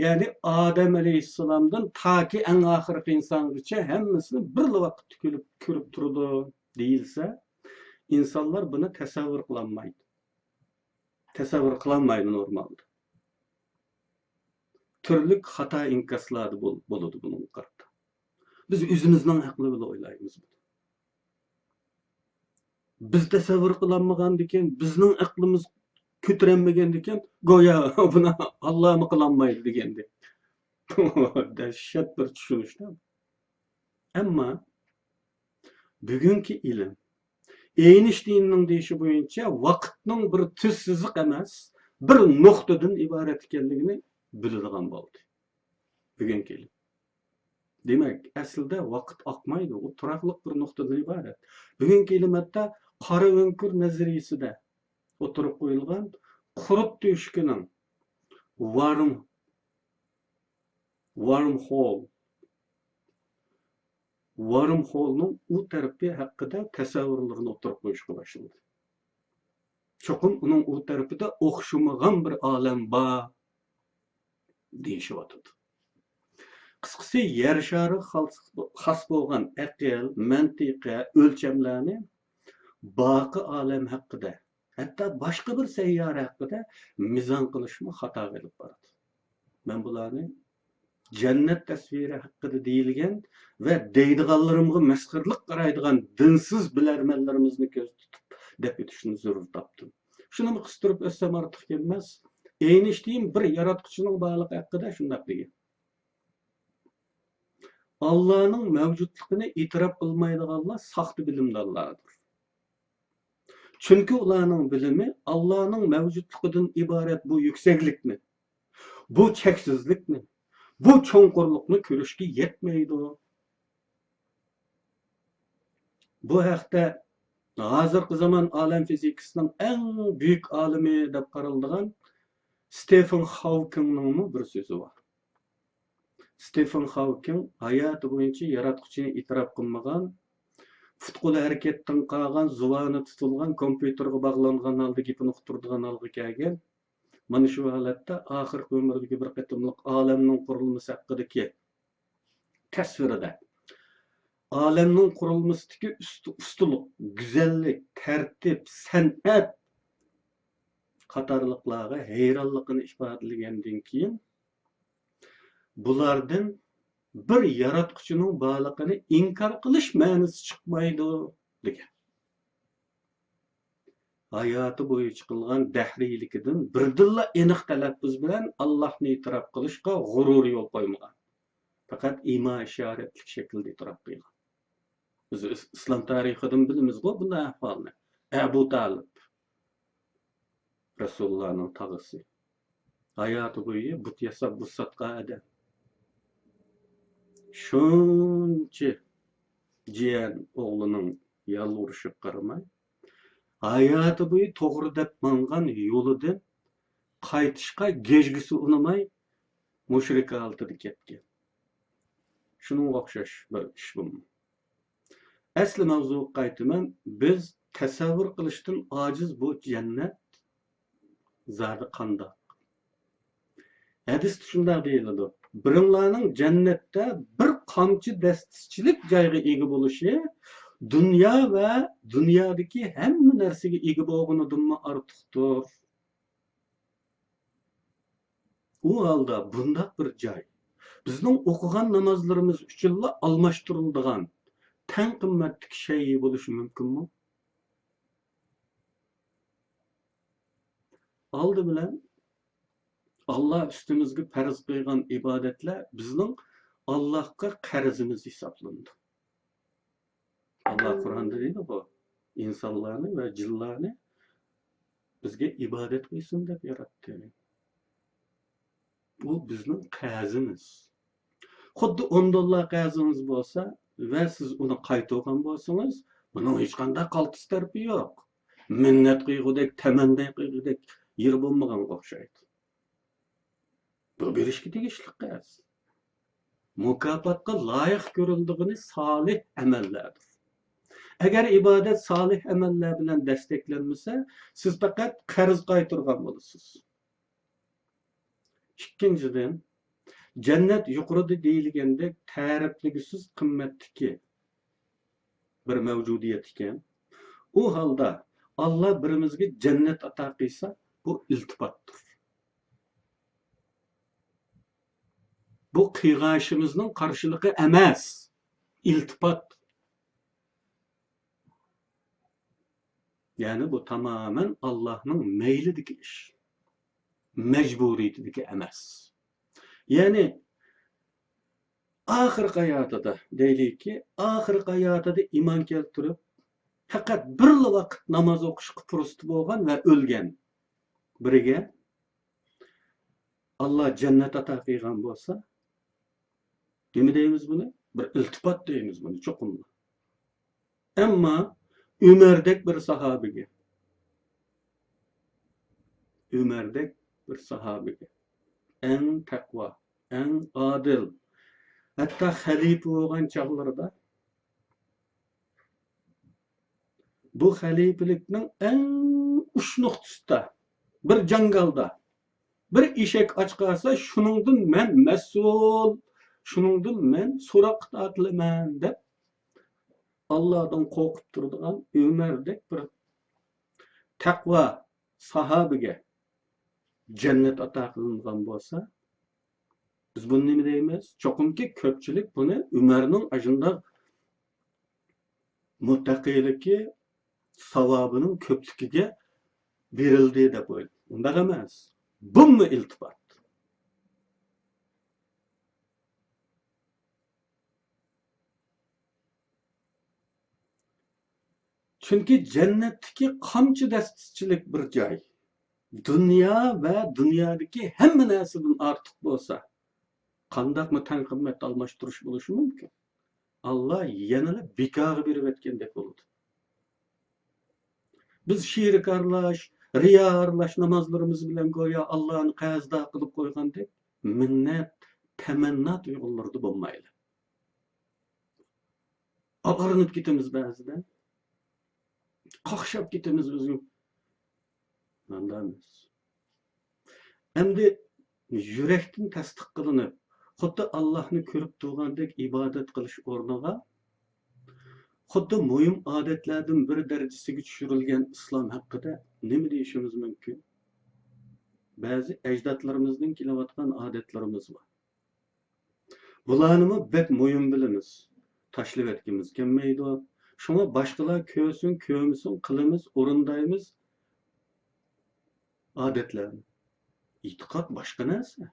يەنى ئادەم ئەلەيھىسسالامدىن تاكى ئەڭ ئاخىرقى ئىنسانغىچە ھەممىسىنى بىرلا ۋاقىتتا كۆرۈپ، كۆرۈپ تۇرىدۇ دېيىلسە، ئىنسانلار بۇنى تەسەۋۋۇر قىلالمايدۇ. تەسەۋۋۇر قىلالمايدۇ نورمالدا. تۈرلۈك خاتا ئىنكاسلاردا بول-، بولىدۇ بۇنىڭغا قارىتا. بىز ئۆزىمىزنىڭ ئەقلى بىلەن ئويلايمىز بۇنى. بىز تەسەۋۋۇر قىلالمىغاندىكىن، بىزنىڭ ئەقلىمىز كۆتۈرەلمىگەندىكىن، گويا بۇنى ئاللامۇ قىلالمايدۇ دېگەندەك. دەھشەت بىر چۈشىنىشتە. ئەمما بۈگۈنكى ئىلىم، ئېينىشتىيننىڭ دېيىشى بويىچە، ۋاقىتنىڭ بىر تۈز سىزىق ئەمەس، بىر نۇقتىدىن ئىبارەت ئىكەنلىكىنى بىلىدىغان بولدى بۈگۈنكى ئىلىم. دېمەك، ئەسلىدە ۋاقىت ئاقمايدۇ، ئۇ تۇراقلىق بىر نۇقتىدىن ئىبارەت. بۈگۈنكى ئىلىم ھەتتا قارا ئۆڭكۈر نەزەرىيىسىدە ئوتتۇرىغا قويۇلغان قۇرت تۆشۈكىنىڭ ۋارم-، ۋارم ھول، ۋارم ھولنىڭ ئۇ تەرىپى ھەققىدە تەسەۋۋۇرلىرىنى ئوتتۇرىغا قويۇشقا باشلىدى. چوقۇم ئۇنىڭ ئۇ تەرىپىدە ئوخشىمىغان بىر ئالەم بار دېيىشىۋاتىدۇ. قىسقىسى، يەر شارىغا خاس، خاس بولغان ئەقىل، مەنتىقە، ئۆلچەملەرنى باقى ئالەم ھەققىدە، ھەتتا باشقا بىر سەييارە ھەققىدە مىزان قىلىشمۇ خاتاغا ئېلىپ بارىدۇ. مەن بۇلارنى جەننەت تەسۋىرى ھەققىدە دېيىلگەن ۋە دەيدىغانلىرىمغا مەسخىرىلىك قارايدىغان دىنسىز بىلەرمەنلىرىمىزنى كۆزدە تۇتۇپ دەپ ئۆتۈشنى زۆرۈر تاپتىم. شۇنىمۇ قىستۇرۇپ ئۆتسەم ئارتۇق كەلمەس. ئەينىشتىين بىر ياراتقۇچىنىڭ بارلىقى ھەققىدە شۇنداق دېگەن: ئاللانىڭ مەۋجۇتلۇقىنى ئېتىراپ قىلمايدىغانلار ساختا بىلىمدارلاردۇر. چۈنكى ئۇلارنىڭ بىلىمى ئاللانىڭ مەۋجۇتلۇقىدىن ئىبارەت بۇ يۈكسەكلىكنى، بۇ چەكسىزلىكنى، بۇ چوڭقۇرلۇقنى كۆرۈشكە يەتمەيدۇ. بۇ ھەقتە ھازىرقى زامان ئالەم فىزىكىسىنىڭ ئەڭ بۈيۈك ئالىمى دەپ قارىلىدىغان ستېفېن خاۋكىڭنىڭمۇ بىر سۆزى بار. ستېفېن خاۋكىڭ ھاياتى بويىچە ياراتقۇچىنى ئېتىراپ قىلمىغان، پۇت-قولى ھەرىكەتتىن قالغان، زۇۋانى تۇتۇلغان، كومپيۇتېرغا باغلانغان ھالدا گېپىنى ئۇقتۇرىدىغان ھالغا كەلگەن. مانا شۇ ھالەتتە ئاخىرقى ئۆمرىدىكى بىر قېتىملىق ئالەمنىڭ قۇرۇلمىسى ھەققىدىكى تەسۋىرىدە، ئالەمنىڭ قۇرۇلمىسىدىكى ئۇست-، ئۇستىلىق، گۈزەللىك، تەرتىپ، سەنئەت قاتارلىقلارغا ھەيرانلىقىنى ئىپادىلىگەندىن كېيىن، بۇلاردىن بىر ياراتقۇچىنىڭ بارلىقىنى ئىنكار قىلىش مەنىسى چىقمايدۇ، دېگەن. ھاياتى بويىچە قىلغان دەھرىيلىكىدىن بىردىنلا ئېنىق تەلەپپۇز بىلەن ئاللاھنى ئېتىراپ قىلىشقا غۇرۇرى يول قويمىغان. پەقەت ئىما ئىشارەتلىك شەكىلدە ئېتىراپ قىلغان. بىز ئىس-، ئىسلام تارىخىدىن بىلىمىزغۇ بۇنداق ئەھۋالنى. ئەبۇ تالىپ، رەسۇلۇللانىڭ تاغىسى. ھاياتى بويى بۇت ياساپ، بۇت ساتقان ئادەم. شۇنچە جىيەن ئوغلىنىڭ يالۋۇرۇشىغا قارىماي، ھاياتى بويى توغرا دەپ ماڭغان يولىدىن قايتىشقا گەجگىسى ئۇنىماي، مۇشرىك ھالىتىدە كەتكەن. شۇنىڭغا ئوخشاش بىر ئىش بۇمۇ. ئەسلى ماۋزۇغا قايتىمەن، بىز تەسەۋۋۇر قىلىشتىن ئاجىز بۇ جەننەت زادى قانداق؟ ھەدىستە شۇنداق دېيىلىدۇ، بىرىڭلارنىڭ جەننەتتە بىر قامچا دەستىچىلىك جايغا ئىگە بولۇشى دۇنيا ۋە دۇنيادىكى ھەممە نەرسىگە ئىگە بولغىنىدىنمۇ ئارتۇقتۇر. ئۇ ھالدا بۇنداق بىر جاي بىزنىڭ ئوقۇغان نامازلىرىمىز ئۈچۈنلا ئالماشتۇرۇلىدىغان تەڭ قىممەتتىكى شەيئى بولۇشى مۇمكىنمۇ؟ ئالدى بىلەن، ئاللا ئۈستىمىزگە پەرز قىلغان ئىبادەتلەر بىزنىڭ ئاللاھقا قەرزىمىز ھېسابلىنىدۇ. ئاللا قۇرئاندا دەيدۇ، بۇ ئىنسانلارنى ۋە جىنلارنى بىزگە ئىبادەت قىلسۇن دەپ ياراتتى. بۇ بىزنىڭ قەرزىمىز. خۇددى ئون دوللار قەرزىڭىز بولسا ۋە سىز ئۇنى قايتۇرغان بولسىڭىز، بۇنىڭ ھېچقانداق قالتىس تەرىپى يوق. مىننەت قىلغۇدەك، تەمەننا قىلغۇدەك يېرى بولمىغانغا ئوخشايدۇ. بۇ بېرىشكە تېگىشلىك قەرز. مۇكاپاتقا لايىق كۆرۈلىدىغىنى سالىھ ئەمەللەردۇر. ئەگەر ئىبادەت سالىھ ئەمەللەر بىلەن دەستەكلەنمىسە، سىز پەقەت قەرز قايتۇرغان بولىسىز. ئىككىنچىدىن، جەننەت يۇقىرىدا دېيىلگەندەك تەرىپلىگۈسىز قىممەتتىكى بىر مەۋجۇدىيەت ئىكەن. ئۇ ھالدا ئاللا بىرىمىزگە جەننەت ئاتا قىلسا، بۇ ئىلتىپاتتۇر. بۇ قىلغان ئىشىمىزنىڭ قارشىلىقى ئەمەس، ئىلتىپات. يەنى بۇ تامامەن ئاللانىڭ مەيلىدىكى ئىش، مەجبۇرىيىتىدىكى ئەمەس. يەنى ئاخىرقى ھاياتىدا، دەيلىكى، ئاخىرقى ھاياتىدا ئىمان كەلتۈرۈپ، پەقەت بىرلا ۋاقىت ناماز ئوقۇشقا پۇرسىتى بولغان ۋە ئۆلگەن بىرىگە ئاللا جەننەت ئاتا قىلغان بولسا، نېمە دەيمىز بۇنى؟ بىر ئىلتىپات دەيمىز بۇنى چوقۇملا. ئەمما ئۆمەردەك بىر ساھابىگە، ئۆمەردەك بىر ساھابىگە، ئەڭ تەقۋا، ئەڭ ئادىل، ھەتتا خەلىپە بولغان چاغلىرىدا بۇ خەلىپىلىكنىڭ ئەڭ ئۇچ نۇقتىسىدا، بىر جاڭگالدا بىر ئېشەك ئاچ قالسا، شۇنىڭدىن مەن مەسئۇل، شۇنىڭدىن مەن سوراققا تارتىلىمەن، دەپ ئاللادىن قورقۇپ تۇرىدىغان ئۆمەردەك بىر تەقۋا ساھابىگە جەننەت ئاتا قىلىنغان بولسا، بىز بۇنى نېمە دەيمىز؟ چوقۇمكى كۆپچىلىك بۇنى ئۆمەرنىڭ ئاشۇنداق مۇتتەقىلىكى، ساۋابىنىڭ كۆپلۈكىگە بېرىلدى دەپ ئويلايدۇ. ئۇنداق ئەمەس. بۇمۇ ئىلتىپات. چۈنكى جەننەتتىكى قامچا دەستىچىلىك بىر جاي. دۇنيا ۋە دۇنيادىكى ھەممە نەرسىدىن ئارتۇق بولسا، قانداقمۇ تەڭ قىممەت ئالماشتۇرۇش بولۇشى مۇمكىن؟ ئاللا يەنىلا بىكارغا بېرىۋەتكەندەك بولىدۇ. بىز شىرك ئارىلاش، رىيا ئارىلاش نامازلىرىمىز بىلەن گويا ئاللانى قەرزدار قىلىپ قويغاندەك، مىننەت، تەمەننا تۇيغۇلىرىدا بولمايلى. ئاغرىنىپ كېتىمىز بەزىدە. قاقشاپ كېتىمىز بىزمۇ. ماندامىز. ئەمدى يۈرەكتىن تەستىق قىلىنىپ، خۇددى ئاللاھنى كۆرۈپ تۇرغاندەك ئىبادەت قىلىش ئورنىغا، خۇددى مۇھىم ئادەتلەردىن بىر دەرىجىسىگە چۈشۈرۈلگەن ئىسلام ھەققىدە نېمە دېيىشىمىز مۇمكىن؟ بەزى ئەجدادلىرىمىزدىن كېلىۋاتقان ئادەتلىرىمىز بار. بۇلارنىمۇ بەك مۇھىم بىلىمىز. تاشلىۋەتكىمىز كەلمەيدۇ. شۇڭا باشقىلار كۆرسۇن، كۆرمىسۇن، قىلىمىز، ئورۇندايمىز ئادەتلەرنى. ئېتىقاد باشقا نەرسە.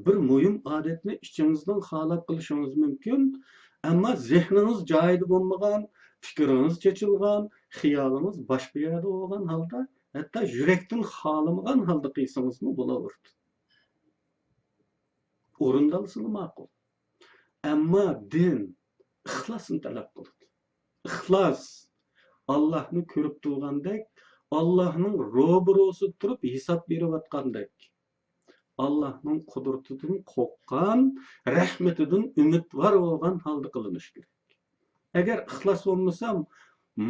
بىر مۇھىم ئادەتنى ئىچىڭىزدىن خالاپ قىلىشىڭىز مۇمكىن، ئەمما زېھنىڭىز جايىدا بولمىغان، پىكرىڭىز چېچىلغان، خىيالىڭىز باشقا يەردە بولغان ھالدا، ھەتتا يۈرەكتىن خالىمىغان ھالدا قىلسىڭىزمۇ بولۇۋېرىدۇ. ئورۇندالسىلا ماقۇل. ئەمما دىن ئىخلاسنى تەلەپ قىلىدۇ. ئىخلاس، ئاللاھنى كۆرۈپ تۇرغاندەك، ئاللاھنىڭ روبىروسىدا تۇرۇپ ھېساب بېرىۋاتقاندەك، ئاللاھنىڭ قۇدرىتىدىن قورققان، رەھمىتىدىن ئۈمىدۋار بولغان ھالدا قىلىنىشى كېرەك. ئەگەر ئىخلاس بولمىسا،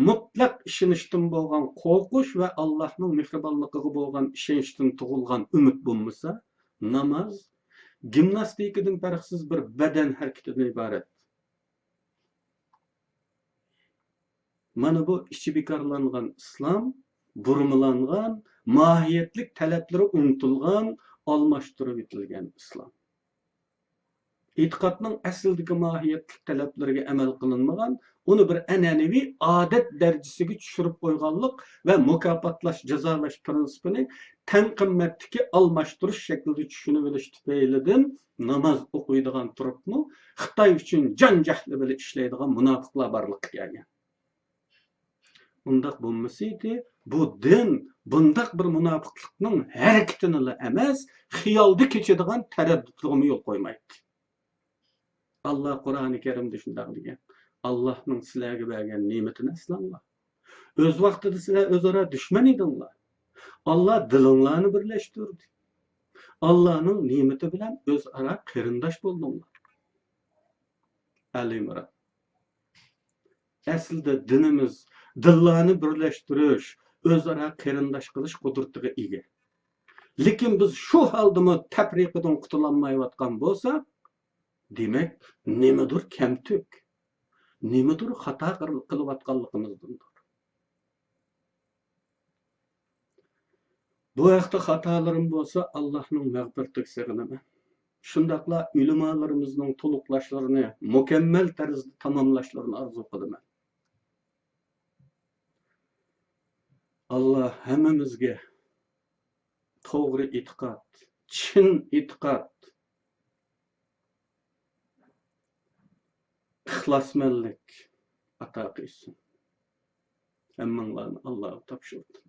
مۇتلەق ئىشىنىشتىن بولغان قورقۇش ۋە ئاللاھنىڭ مېھرىبانلىقىغا بولغان ئىشەنچتىن تۇغۇلغان ئۈمىد بولمىسا، ناماز گىمناستىكىدىن پەرقسىز بىر بەدەن ھەرىكىتىدىن ئىبارەت. مانا بۇ ئىچى بىكارلانغان ئىسلام، بۇرمىلانغان، ماھىيەتلىك تەلەپلىرى ئۇنتۇلغان، ئالماشتۇرۇۋېتىلگەن ئىسلام. ئېتىقادنىڭ ئەسلىدىكى ماھىيەتلىك تەلەپلىرىگە ئەمەل قىلىنمىغان، ئۇنى بىر ئەنئەنىۋى ئادەت دەرىجىسىگە چۈشۈرۈپ قويغانلىق ۋە مۇكاپاتلاش، جازالاش پىرىنسىپىنى تەڭ قىممەتتىكى ئالماشتۇرۇش شەكلىدە چۈشىنىۋېلىش تۈپەيلىدىن ناماز ئوقۇيدىغان تۇرۇپمۇ خىتاي ئۈچۈن جان جەھلى بىلەن ئىشلەيدىغان مۇناپىقلار بارلىققا كەلگەن. ئۇنداق بولمىسىدى، بۇ دىن بۇنداق بىر مۇناپىقلىقنىڭ ھەرىكىتىنىلا ئەمەس، خىيالدا كېچىدىغان تەرەددۇتلىرىمۇ يول قويمايتتى. ئاللا قۇرئانى كەرىمدە شۇنداق دېگەن، ئاللانىڭ سىلەرگە بەرگەن نېمىتىنى ئەسلەڭلار. ئۆز ۋاقتىدا سىلەر ئۆزئارا دۈشمەن ئىدىڭلار. ئاللا دىلىڭلارنى بىرلەشتۈردى. ئاللانىڭ نېمىتى بىلەن ئۆزئارا قېرىنداش بولدۇڭلار. ئەلى ئىمران. ئەسلىدە دىنىمىز دىللارنى بىرلەشتۈرۈش، ئۆزئارا قېرىنداش قىلىش قۇدرىتىگە ئىگە. لېكىن بىز شۇ ھالدىمۇ تەپرىقىدىن قۇتۇلالمايۋاتقان بولساق، دېمەك، نېمىدۇر كەمتۈك، نېمىدۇر خاتا قىل-، قىلىۋاتقانلىقىمىزدىندۇر. بۇ ھەقتە خاتالىرىم بولسا، ئاللاھنىڭ مەغپىرىتىگە سېغىنىمەن. شۇنداقلا ئۆلىمالىرىمىزنىڭ تولۇقلاشلىرىنى مۇكەممەل تەرزدە تاماملاشلىرىنى ئارزۇ قىلىمەن. ئاللا ھەممىمىزگە توغرا ئېتىقاد، چىن ئېتىقاد، ئىخلاسمەنلىك ئاتا قىلسۇن. ھەممىڭلارنى ئاللاغا تاپشۇردۇم.